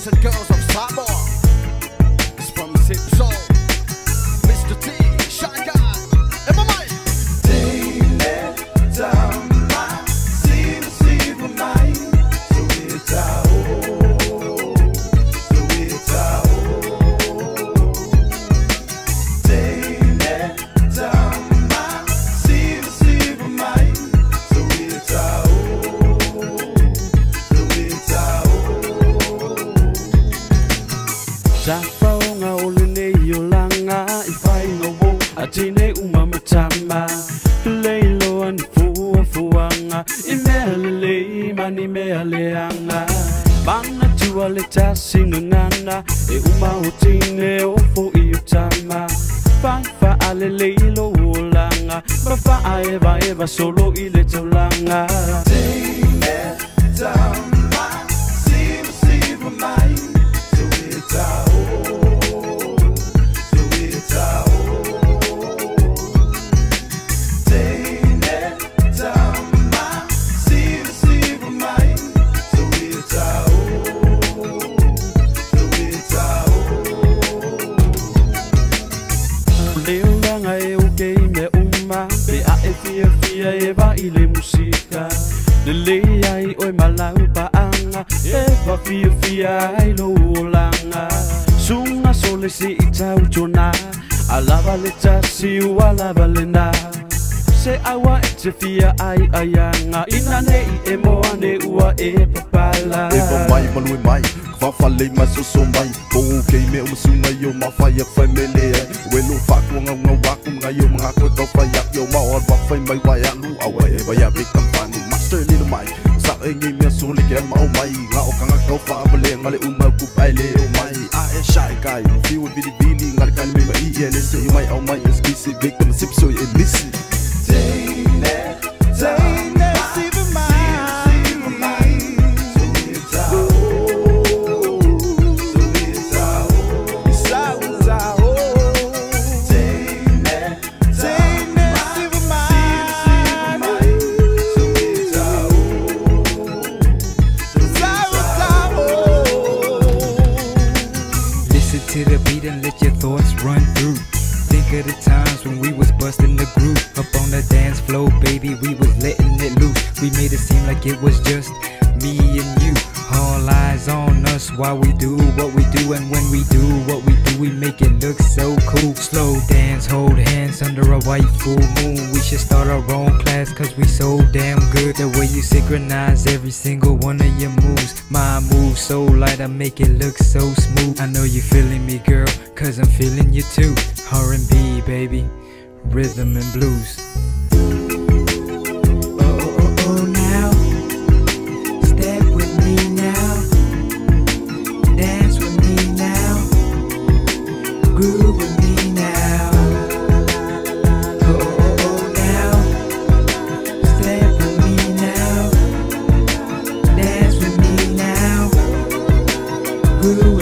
Boys and girls of Samoa. It's from Sipso, Mr. T, Shy Guy, and my mic. Tafaonga o lenei o langa i whainga wo a tine uma matama Leilo ani fua fuanga i mea lelei mani mea leanga Mana tua le tasi ngana e uma o tine o fo i o tama Whaifa a le leilo o langa Ma wha eva eva solo i le taulanga Teine tama siva siva mai Leolanga e uke i mea uma Pe a e fia fia e va i le musika Le lea i oe malau paanga E va fia fia ai lo olanga Sunga sole si i tau tona Alava le tasi u alava le na Se awa e te fia ai aianga Ina nei e moa ne ua e papala Eva mai malue mai Whawhalei mai soso mai Ko kei me umasunga i o mawhai a whai mele ai Welo whakua ngau ngau waku mga i o mga koe kau whai ak yo mao ar whawhai mai wai alu Awa e vai a victim fani master lilo mai Sa e ngei mea sole ke mao mai Ngā o kanga kau whaawale ngale umau kupai le o mai A e shai kai Fiu e vili vili ngale kani me mai i e lese i mai au mai e skisi victim sipso e misi Teine, teine, siva mai Listen to the beat and let your thoughts run through. Think of the times when we was busting the groove. Up on the dance floor, baby, we was letting it loose. We made it seem like it was just me and you. All eyes on us while we do what we do. And when we do what we do, we make it look so cool. Slow dance, hold hands under a white full moon. We should start our own class cause we so damn good. The way you synchronize every single one of your moves. My moves so light, I make it look so smooth. I know you feeling me, girl, cause I'm feeling you too. R&B, baby, rhythm and blues. Oh, oh, oh, now, step with me now, dance with me now, groove with me now. Oh, oh, oh, now, step with me now, dance with me now, groove with me.